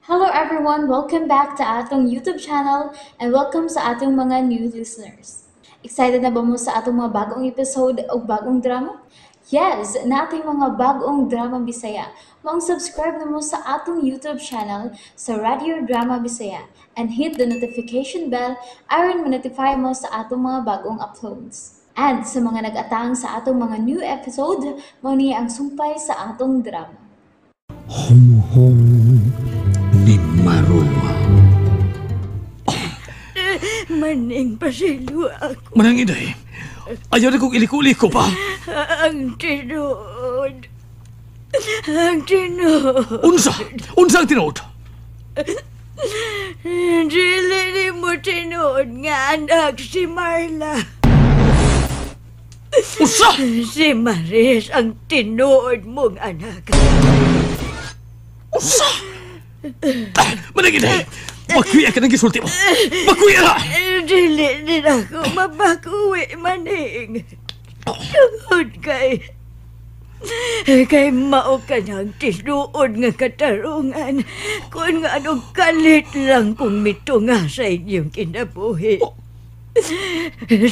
Hello everyone! Welcome back to atong YouTube channel and welcome sa atong mga new listeners. Excited na ba mo sa atong mga bagong episode o bagong drama? Yes! Nating mga bagong drama Bisaya. Maong subscribe na mo sa atong YouTube channel sa Radio Drama Bisaya and hit the notification bell aron ma-notify mo sa atong mga bagong uploads. And sa mga nag-atang sa atong mga new episode, mao ni ang sumpay sa atong drama. Humhum ni Marua. Maning pasilo ako. Manang Inday, ayaw na kong iliko-liko pa. Ang tinuod. Ang tinuod. Unsa? Unsa ang tinuod? Dili ni mo tinuod nga anak si Marla. Unsa? Si Maris ang tinuod mong anak. Unsa? Manang Inday, magkuya ka ng gisulti mo. Magkuya na! Dili din ako mabakuwi, Maning. Tungod kay mao ka ng tinuod nga katarungan kung nga anong kalit lang kung mitunga sa inyong kinabuhi.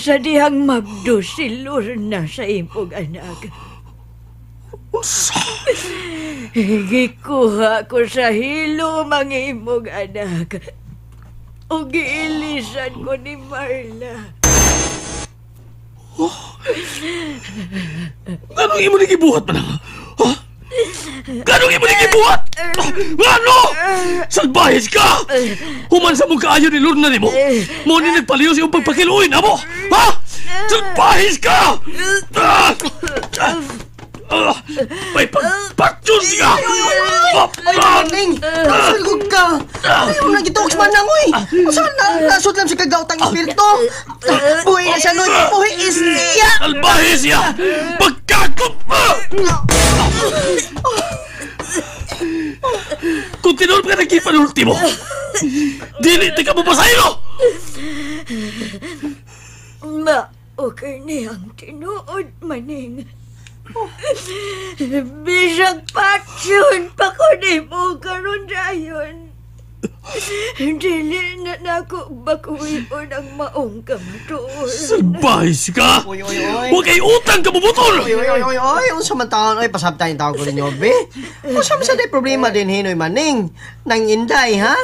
Sa dihang mabdo si Lorna sa imong anak. Unsa? Gikuha ko sa hilo mga imong anak. O giilisan ko ni Marla. Oh. Anong imo ni gibuhat man? Ha? Anong imo ni gibuhat? Ano? Salbahis ka! Human sa mong kaayo ni Lorna nimo. Mo ni nagpaliyo sa iyong pagpakiluin, amo! Ha? Salbahis ka! May pagpatyon siya! Ay, Maning! Nasulgog ka! Ay, mo nagituok sa manang, uy! Saan na? Nasod lang sa kagautang espiritu! Buhi na siya, Noy! Buhi is siya! Albahe siya! Pagkakop mo! Kung tinuod ka nagkipan ultimo, dili ka mo pasaylo! Ma, okay niyang tinuod, Maning. Bisag patsyon pa ko ni mo karon dayon. Dili na nako bakuyon ang maong kamatuon. Salbahis ka! Oy, oy, oy. Huwag kay utang ka bubutol! Oy, oy, oy, oy, oy. Unsa man taon, oy, pasabtayin tawag ko ninyo, be. Unsa man sa day problema din hinoy Maning? Nang Inday, ha?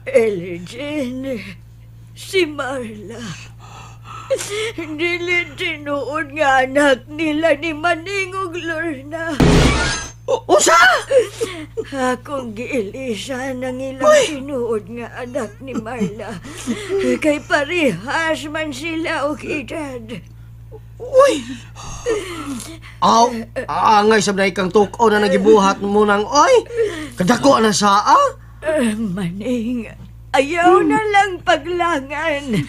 Elijin, si Marla. Dili tinuod nga anak nila ni Maning ug Lorna. Unsa? Akong giilisan ang ilang tinuod nga anak ni Marla. Kay parehas man sila og edad. Uy! Aw, angay sa kang tuk-o na nagibuhat mo nang oy. Kadako na saa. Maning, ayaw na lang paglangan.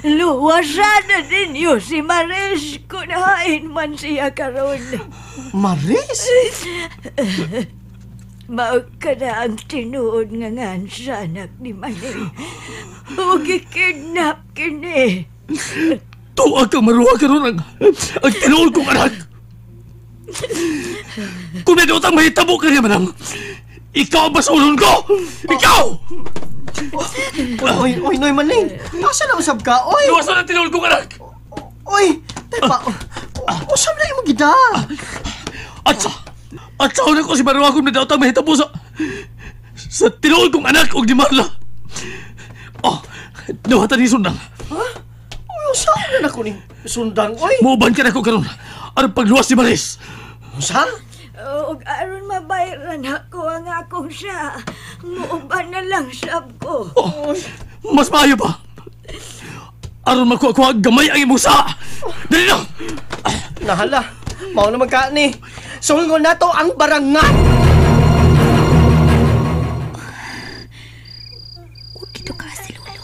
Luwasan na ninyo si Maris kung hain man siya karon. Maris? Maog ka na ang tinuod nga ngan sa anak ni Maning. O gikidnap kini. Tuwag kang maruha karon ang tinuod kong anak. Kung may utang mahitabo ka niya manang, ikaw ang basulon ko! Ikaw! Oy, oy, oy, Noy Maning! Asa na usab ka, oy? Luwasan ang tinuod kong anak! Oy! Tepa, usab na yung gida! At sa una ko si Marwa kung nadaotang mahitabo sa tinuod kong anak og ni Marla. Oh, nawatan ni Sundang. Ha? Uy, usab na ko ni Sundang, oy! Muuban ka na ko karon. Aron pagluwas ni Maris. Usa? Og aron mabayran ako ang akong siya. Muuban na lang sab ko. Oh, mas maayo pa. Aron makuha-kuha gamay ang imong sa. Dali na! Nahala, mao na magkaani. Sulngon na to ang barangan! Huwag ito ka si Lolo.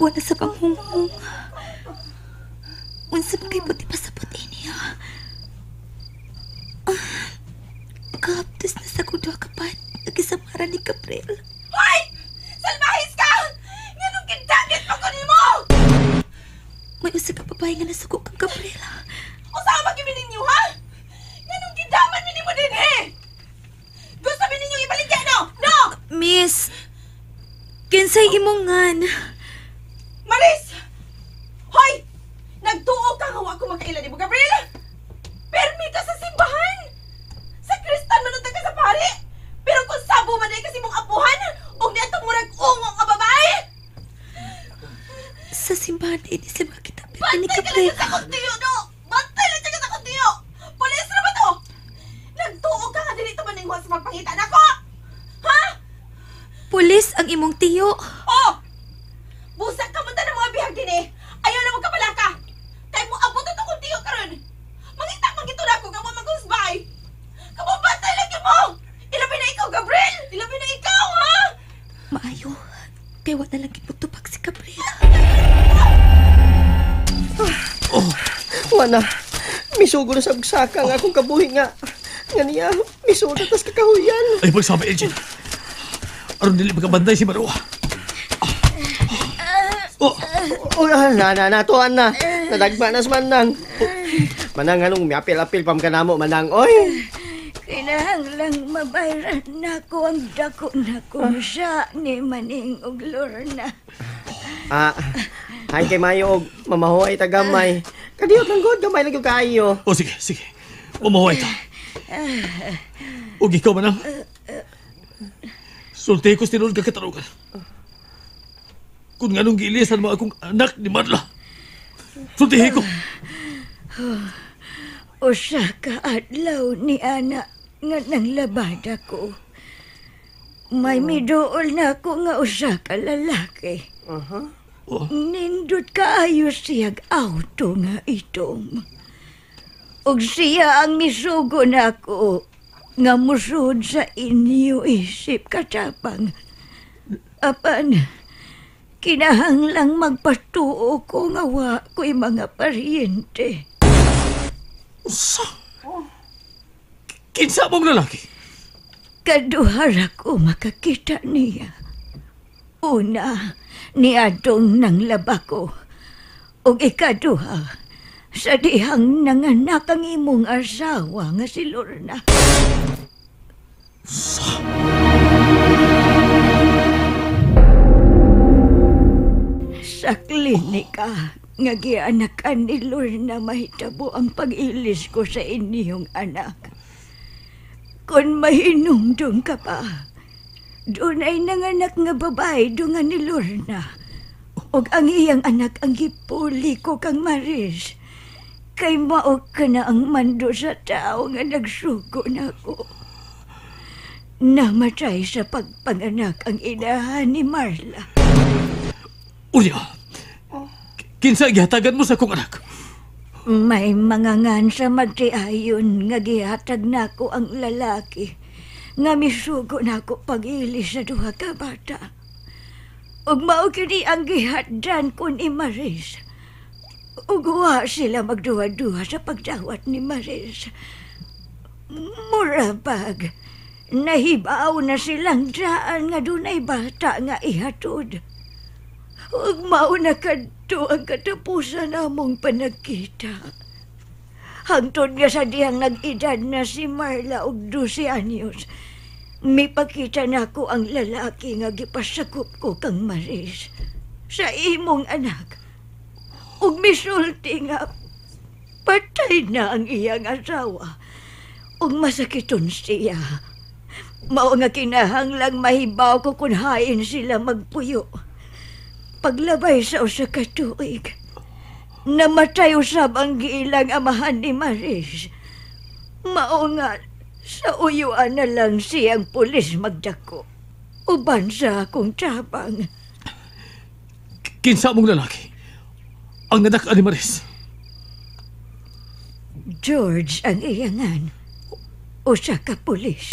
Wala sa panghunghong. Unsa pa kay puti pa sa puti niya. Kaptos na sa kudwa kapat. Nagisamaran ni Gabriel. Hoy! Salbahis ka! Nganong gidagit pa ko nimo? May usa ka babae nga nasuko kang Gabriel. Usa man gyud ninyo, ha? Nganong gidaman mi nimo dinhi? Gusto mi ninyong ibaligya? Miss, kinsay imong ngan? Maris! Hoy! Nagtuo ka nga wa ko makaila nimo, Gabriel! Permita sa simbahan! Sa kristan man unta ka sa pari! Pero kung sabo man ay kasi mong apuhan, ug niadtong murag ungo nga babae! Sa simbahan din sila makakita pero ni Bantay ka Gabriel. lang sa akong tiyo, no! Bantay lang siya sa akong tiyo! Pulis na ba to? Nagtuo ka nga dili to maningwa sa pagpangita nako! Ha? Pulis ang imong tiyo. Oh! Busak ka man ng mga bihag din eh! Ayaw na magkapalaka! Kay mo abot ito kong tiyo karon! Mangita man gito na ako nga wa magusbay! Kamo bantay lagi mo! Ilabi na ikaw, Gabriel! Ilabi na ikaw, ha? Maayo. Kay wa na lang gid magtubag si Gabriel. Wala. Misugo na sa saka nga akong kabuhi nga. Nga niya, misugo tas kakahuyan. Ay, pagsabi, Elgin. Aron dili magkabanday si Marua. Oh, Oh, na, na, na, tuan na. Nadagma na sa Manang. Manang, anong miapil-apil pam ka namo, Manang, oy. Kinahanglang mabayran nako ang dako na siya ni Maning og Lorna. Ah, hay kay Mayo og mamahuay ta gamay. Kadiyot lang god, gamay lang yung kaayo. oh sige, sige. Umahuay ta. Ug ikaw, Manang. Sulti ko tinuod ka katarungan. Kung nganong giilisan mo akong anak ni Marla. Sultihi ko. Usa ka adlaw ni ana nga nanglabada ko. May miduol na ako nga usa ka lalaki. Oh. Nindot kaayo siyag auto nga itom. Ug siya ang misugo nako nga musud sa inyo isip katapang. Apan, kinahanglang magpatuo ko nga wa ko'y mga paryente. Usa? Kinsa mong lalaki? Kaduhara ko makakita niya. Una, niadtong nanglaba ko. Ug ikaduha, sa dihang nanganak ang imong asawa nga si Lorna. Sa klinika nga gianakan ni Lorna mahitabo ang pag-ilis ko sa inyong anak. Kung mahinumdum ka pa, doon ay nanganak nga babae doon nga ni Lorna. Og ang iyang anak ang gipuli ko kang Maris. Kay mao ka na ang mando sa tao nga nagsugo nako. Namatay sa pagpanganak ang inahan ni Marla. Unya, kinsa gihatagan mo sa akong anak? May mga ngan sa magtiayon nga gihatag nako ang lalaki nga misugo nako pag-ili sa duha ka bata. Ug mao kini ang gihatdan ko ni Maris. Ug wa sila magduha-duha sa pagdawat ni Maris. Mura bag, nahibaw na silang daan nga dunay bata nga ihatod. Ug mao na kadto ang katapusan namong panagkita. Hangtod nga sa dihang nag-edad na si Marla og 12 anyos, mipakita nako ang lalaki nga gipasakop ko kang Maris sa imong anak. Ug misulti nga patay na ang iyang asawa ug masakiton siya. Mao nga kinahanglang mahibaw ko kung hain sila magpuyo. Paglabay sa usa ka tuig, namatay usab ang giilang amahan ni Maris. Mao nga sa uyuan na lang siyang pulis magdako. Uban sa akong tabang. Kinsa mong lalaki ang nadak ni Maris? George ang iyangan. Usa ka pulis.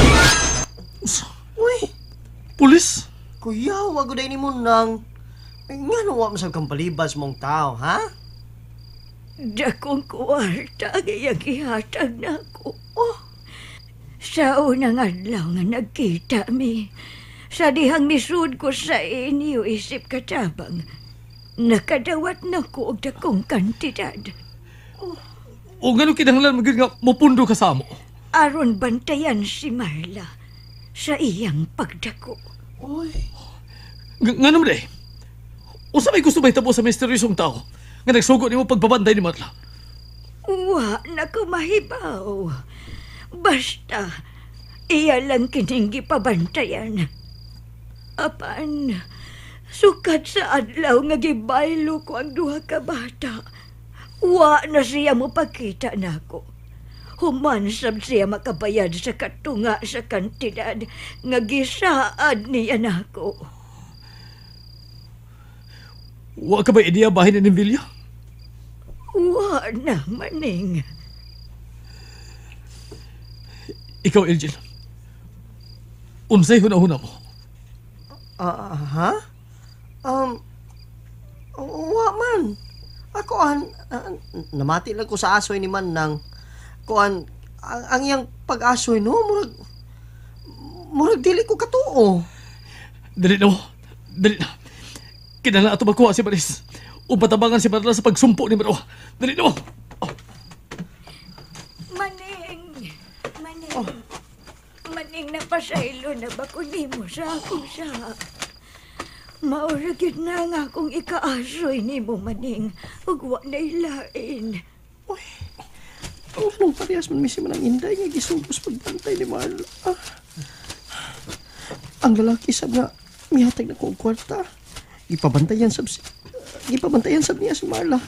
Usa? Uy, Pulis? kuya, wag ko ni mo nang. Nga no, wa masab kang palibas mong tao, ha? Dakong kuwarta ang iyang gihatag nako. Oh. Sa unang adlaw nga nagkita mi, sa dihang misud ko sa inyo isip katabang, nakadawat na ko og dakong kantidad. O ngano kinahanglan mo gyud nga mopundo ka sa amo? Aron bantayan si Marla sa iyang pagdako. Uy. Nga naman eh. Unsa may gusto mahitabo sa misteryosong tao nga nagsugo nimo pagpabantay ni Marla? Wa na ko mahibaw. Basta, iya lang kining gipabantayan. Apan, sukat sa adlaw nga gibaylo ko ang duha ka bata, wa na siya mopakita nako. Human sab siya makabayad sa katunga sa kantidad nga gisaad niya nako. Wa ka ba ideya bahin ni Villa? Wa na, Maning. Ikaw, Elgin. Unsay huna-huna mo? Ha? Wa man. Ako namati lang ko sa asoy ni Manang. Kuan ang iyang pag-asoy no, murag dili ko katuo. Dili na mo. Dili na. Kinahanglan ato makuha si Maris. O patabangan si Marla sa pagsumpo ni Marwa. Dili na mo. Oh. Maning. Maning. Oh. Maning, napasaylo na ba ko nimo sa akong sa? Maura gyud na nga akong ikaasoy nimo, Maning. Ug wa na ilain. Uy. Anong parehas man misi man ang inday nga gisugos pagbantay ni Marla. Ang lalaki sab nga mihatag na ko og kwarta. Gipabantayan sab niya si Marla.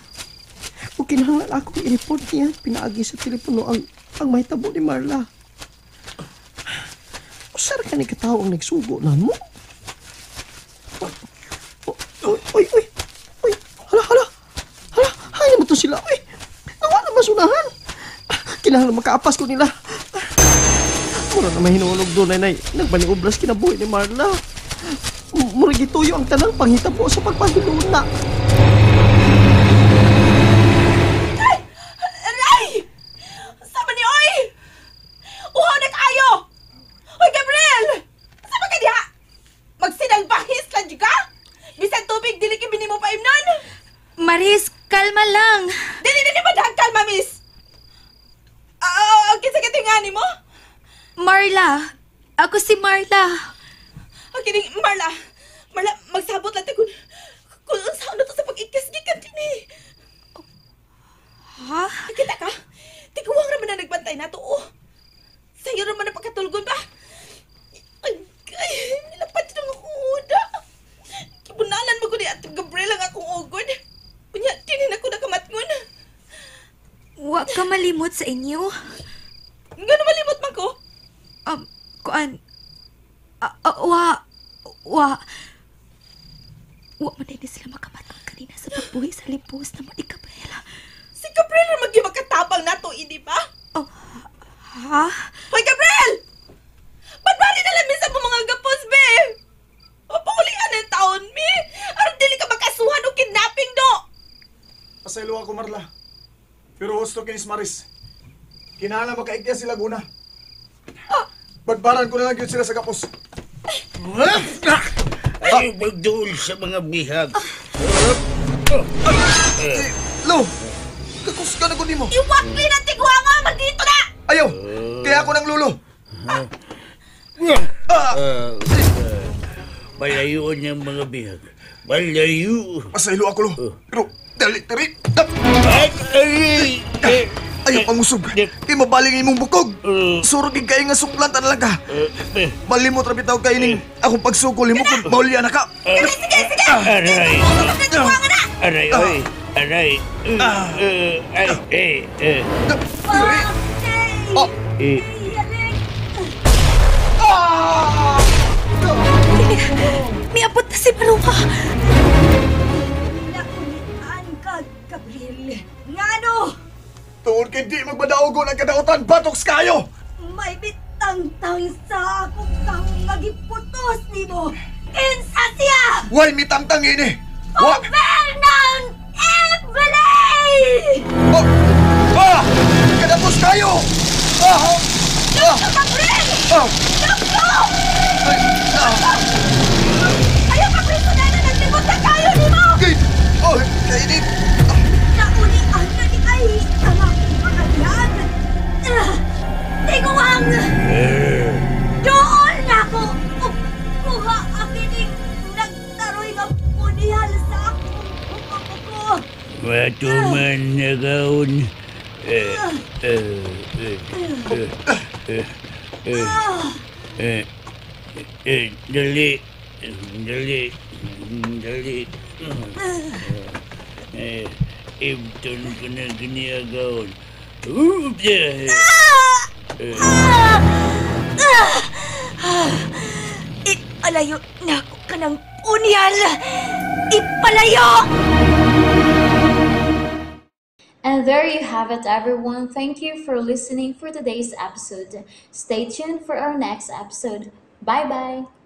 Ug kinahanglan akong i-report niya pinaagi sa telepono ang mahitabo ni Marla. Usa ra kani katawo ang nagsugo namo. Oy, oy, oy. Oy, hala, hala. Hala, hay naman to sila. Oy, nawa na masunahan. Kinahanglan makaapas ko nila. Mura na mahinunog doon, nay. Nagbanioblas kinabuhi ni Marla. Mura gituyo ang tanang panghitabo sa pagpahiluna. Ay! Aray! Sama ni oy! Uhaw na kaayo! Oy, Gabriel! Sama ka diha? Magsinalbahis lang di ka? Bisan tubig, dili ka binimo pa imnon! Maris, kalma lang! Dili na ni madahang kalma, miss! Kinsa ka tingani mo? Marla! Ako si Marla! Okay, Marla! Marla, magsabot lang tayo kung unsaon na to sa pag-ikis gikan dinhi. Ha? Kita ka? Tiguang raman na nagbantay na to, oh. Sa'yo raman na pagkatulgon ba? Ay, ay, nilapat na akong uda. Kibunalan mo ko ni Ate Gabriel ang akong ugod. Unya, tinin ako nakamatngon. Wa ka malimot sa inyo? Gano malimot man ko? Kuan... Wa... Wa man din sila makamatngon kanina sa pagbuhi sa limpos na mo ni Gabriel. Si Gabriel na magyong makatabang na to, hindi ba? Oh, ha? Hoy, Gabriel! Ba't ba rin alam minsan mo mga gapos, be? Mapaulian ang taon, mi! Aron dili ka makasuhan o kidnapping, do! Pasaylo ako, Marla. Pero husto kinis Maris. Kinahanglan makaigya si Laguna. Badbaran ko na lang yun sila sa gapos. Ay, magduol sa mga bihag. Lo! Kakus ka na ko nimo. Iwakli ng tigwanga! Magdito na! Ayaw! Kaya ako ng lulo. Palayuan niyang mga bihag. Palayo. Pasaylo ako, lo. Pero, dali, tari. Ayaw pangusog. Kay mabaling imong bukog. Surog kayo nga suklan talaga. Malimot ra bitaw kay ning akong pagsugol nimo kung maulya na ka. Sige, sige. Aray. Aray, oy. Aray. Ay, eh. Oh. Miabot na si Marwa. Naunian ka, Gabriel. Ngano? Tuon kay di magbadaogon ang kadautan, batoks kayo! May bitangtang sa akong kahong magiputos nimo. Kinsa siya! Way mitangtang ini! Wa! Fernand Evelyn! Oh! Ah! Kadapos kayo! Ah! Ah! Gabriel! Ah! Dokto! Ay! Ah! Ayaw ka, Kristo na na naglibot na kayo nimo! Kay! Oh! Kay ini! Naunian na ni ay ang akong pangalian. Tiguang! Doon na ako! Kuha ang Matuman na kaon. Eh, eh, eh, eh, eh, eh, eh, eh, dali, dali, dali. Eh, ibton ko na giniagaon. Eh, Ipalayo na ako ka ng punyal! Ipalayo! And there you have it, everyone. Thank you for listening for today's episode. Stay tuned for our next episode. Bye bye.